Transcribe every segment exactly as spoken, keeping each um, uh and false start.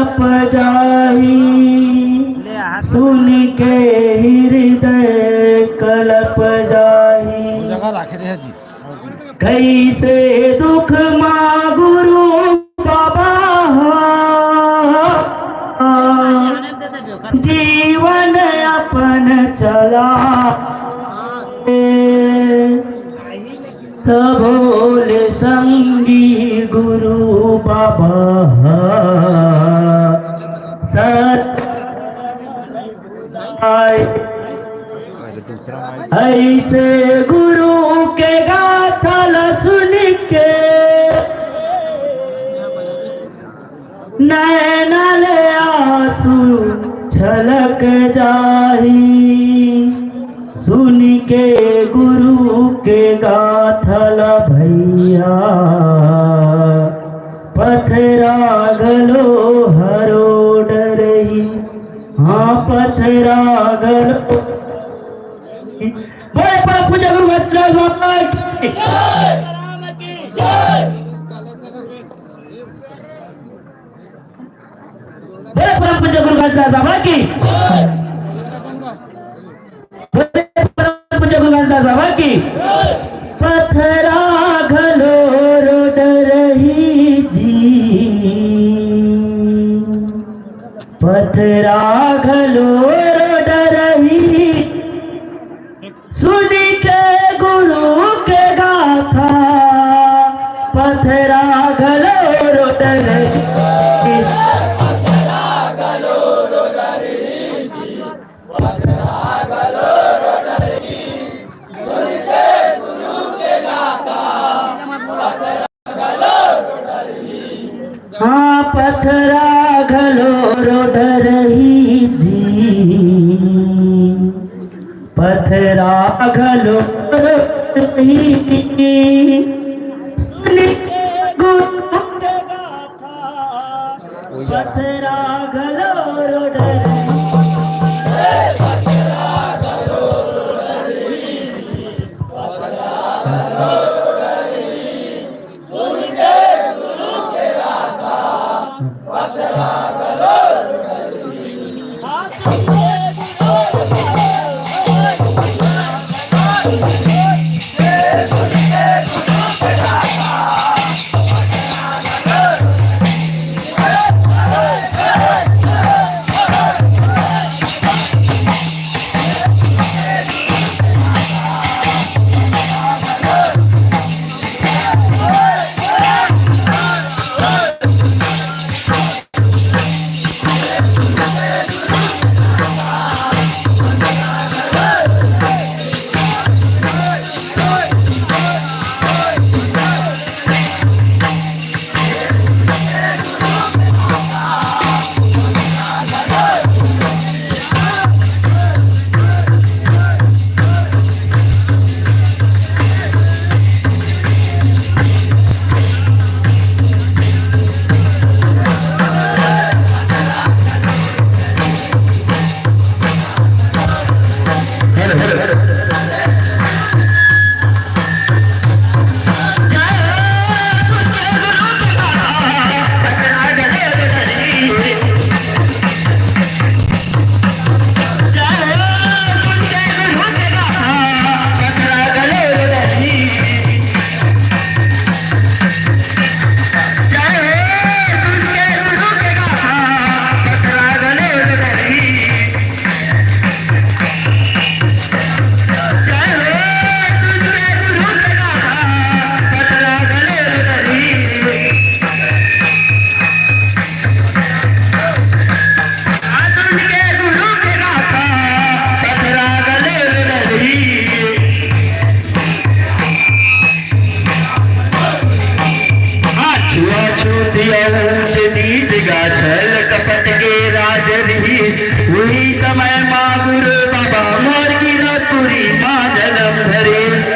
कलप जाही, सुन के हृदय कलप जाही। वो जगह राखे रहे जी। कइसे दुख मा गुरु बाबा हा जीवन अपन चला। सबो ले संगी गुरु बाबा हा सत आए। अइसे गुरु के गाथा ला सुन के नैना ले आंसू छलक जाही। सुन के गुरु के गाथा ला भैया, पथरा घलो हरो डरही। हाँ, पथरा घलो। बड़े परम पूज्य गुरु घासीदास बाबा की। बड़े परम पूज्य गुरु घासीदास बाबा की। बड़े परम पूज्य गुरु घासीदास बाबा की। पथरा घलो रो डरही जी, पथरा घलो रो डरही। सुन के गुरु के गाथा, पथरा घलो रो डरही। हाँ, पथरा घलो रो डरही जी, पथरा घलो रो डरही। सुन के गुरु के गाथा, पथरा घलो रो डरही। छुआछूत या ऊंच नीच गा छल कपट के राज रिहिस, उही समय मा गुरु बाबा मोर किरतपुरी मा जनम धरिस।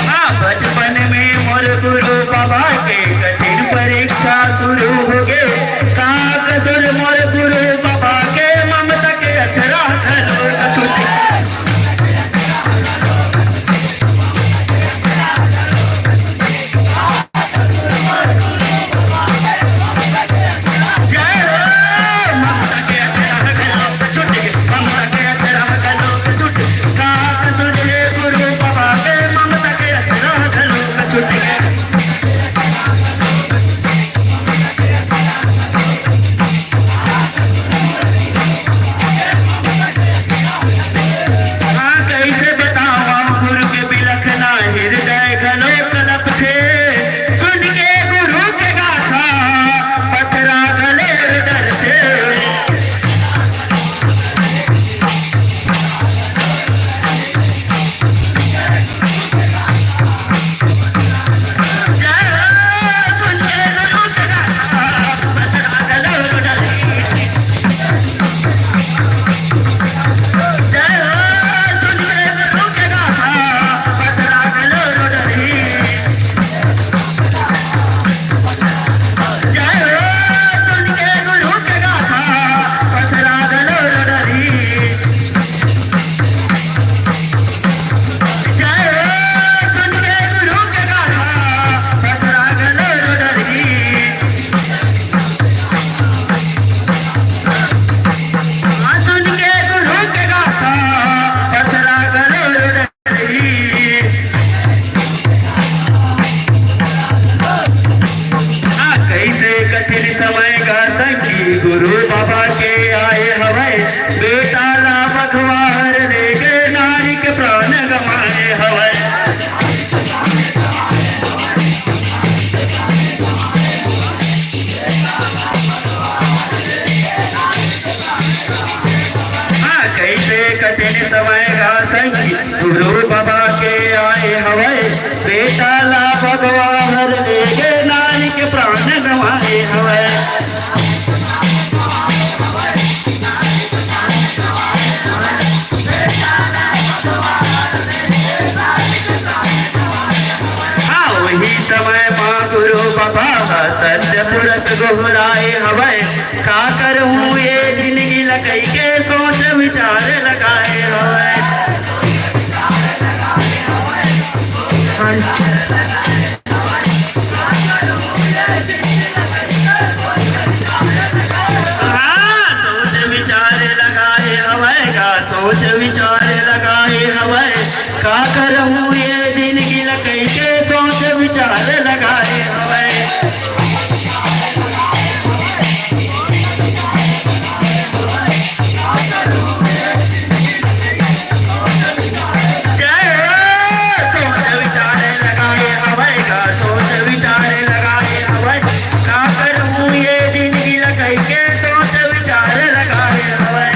हाँ, बचपन में मोर गुरु बाबा के कठिन परीक्षा शुरू हो गे। का कसूर मोर गुरु बाबा के, ममता के अचरा घलो छूट हाँ, कइसे बतावंव गुरु के बिलखना, हृदय घलो कलपथे। सुन के गुरु के गाथा, पथरा घलो डरथे। हाँ, कइसे कठिन समय गा संगी गुरु बाबा के आए हवय, बेटा ला बघवा हर लेगे नारी के प्राण गंवाए हवय। हाँ, कइसे कठिन समय गा संगी गुरु बाबा के आए हवय, बेटा ला बघवा हर लेगे नारी के प्राण गंवाए हवय। हाँ, वही समय माँ गुरु बाबा ह सत्य पुरख गोहराए हवय। का करहूँ ये जिनगी ल कहिके सोच विचार लगाए हवय। हाँ, सोच विचार लगाए हवय, का सोच विचार लगाए हवय। का करहूँ ये जिनगी ल कहिके सोच विचार लगाए हवय। जय हो, सोच विचार लगाए हवय गा, सोच विचार लगाए हवय। का करहूँ ये जिनगी ल कहिके सोच विचार लगाए हवय।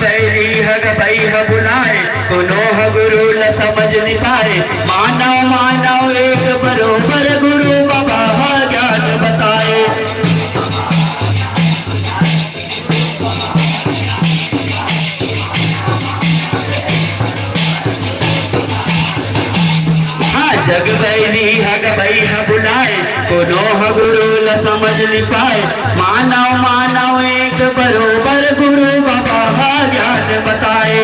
बैरी ह गबई ह बुलाए, कोनो ह गुरु ल समझ नि पाए। मानव मानव एक बरोबर, गुरु बाबा ह ज्ञान बताए। हाँ, जग बैरी ह गबई ह बुलाए, कोनो ह गुरु ल समझ नि पाए। मानव मानव एक बरोबर, गुरु बाबा ह ज्ञान बताए।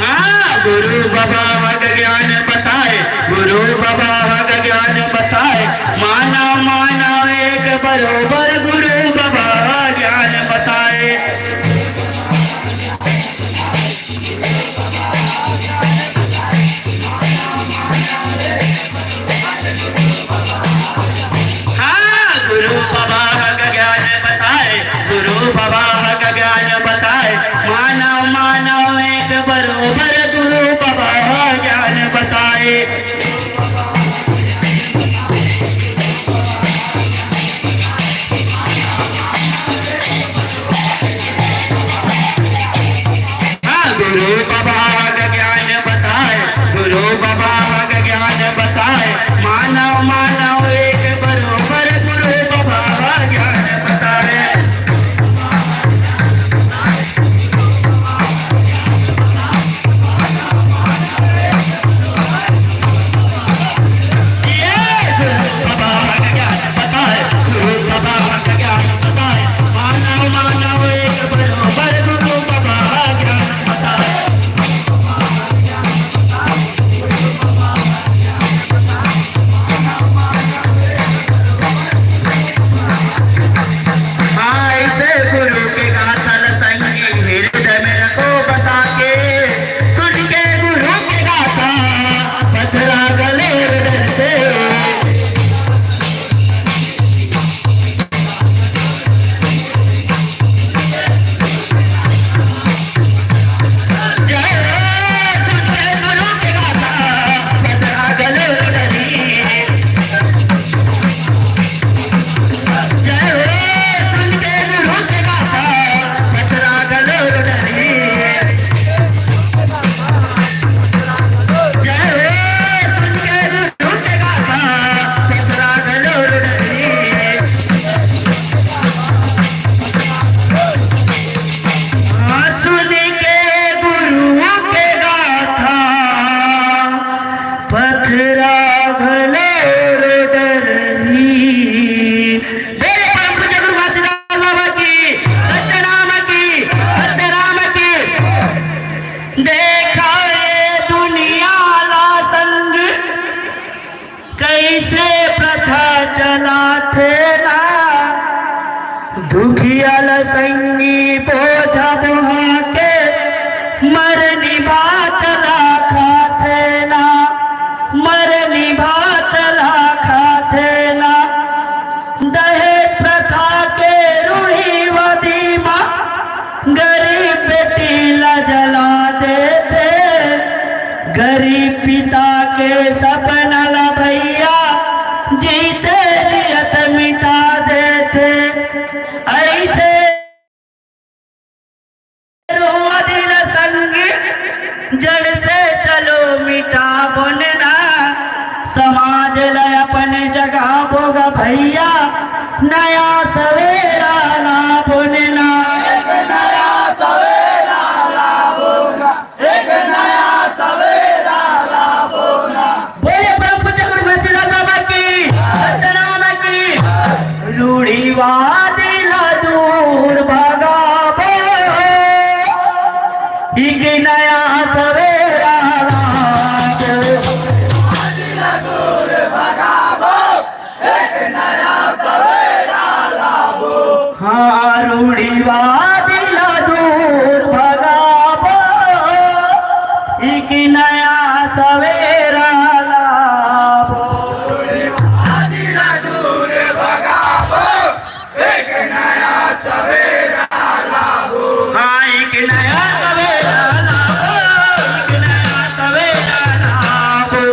हाँ, गुरु बाबा ह ज्ञान बताए, गुरु बाबा ह ज्ञान बताए। मानव मानव एक बरोबर, गुरु बाबा ह ज्ञान बताए। हाँ, गुरु बाबा ह ज्ञान बताए, गुरु बाबा ह ज्ञान बताए। मानव मानव एक बरोबर, गुरु बाबा ह ज्ञान बताए। हाँ, गुरु बाबा ह ज्ञान बताए, गुरु बाबा ह ज्ञान बताए। मानव मानव एक बरोबर, गुरु बाबा ह ज्ञान बताए। हाँ, ऐसे गुरु के गाथा ल संगी हृदय में रखो बसा के। सुन के गुरु के गाथा, पथरा गले डरते। जय हो, सुन के गुरु के गाथा, पथरा गले डरी। जय हो, सुन के गुरु के गाथा, पथरा गले डरी। जय हो, सुन के गुरु के गाथा, पथरा गले डरी। हाँ, सुन के गुरु के गाथा, पथरा घलो डरही। बोले परम पूज्य गुरु घासीदास बाबा की, सत्यनाम की, सत्यनाम की। देखा ये दुनिया ला संग, कइसे प्रथा चलाथे ना, दुखिया ल संगी बोझा बोहा के, मरनी भात ला खाथे ना, मरनी भात ला खाथे ना। दहेज प्रथा के रूढ़िवादी मा, गरीब बेटी ला जला देथे, गरीब पिता के सपना ला भैया, जीते जियत मिटा देथे। ऐसे रूढ़िवादी ल संगी, जड़ से चलो मिटाबोन ना, समाज ल अपन जगाबो गा भैया, नया सवेरा लाबोन ना। एक नया सवेरा लाबो गा, एक नया सवेरा लाबो ना। बोले परम पूज्य गुरु घासीदास बाबा की, सत्यनाम की। रूढ़िवादी ला दूर भगाबो, एक नया सवेरा लाबो। हाँ, रूढ़िवादी ला दूर भगाबो, एक नया सवेरा लाबो। हाँ, एक नया सवेरा लाबो, एक नया सवेरा लाबो।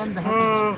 हम्म।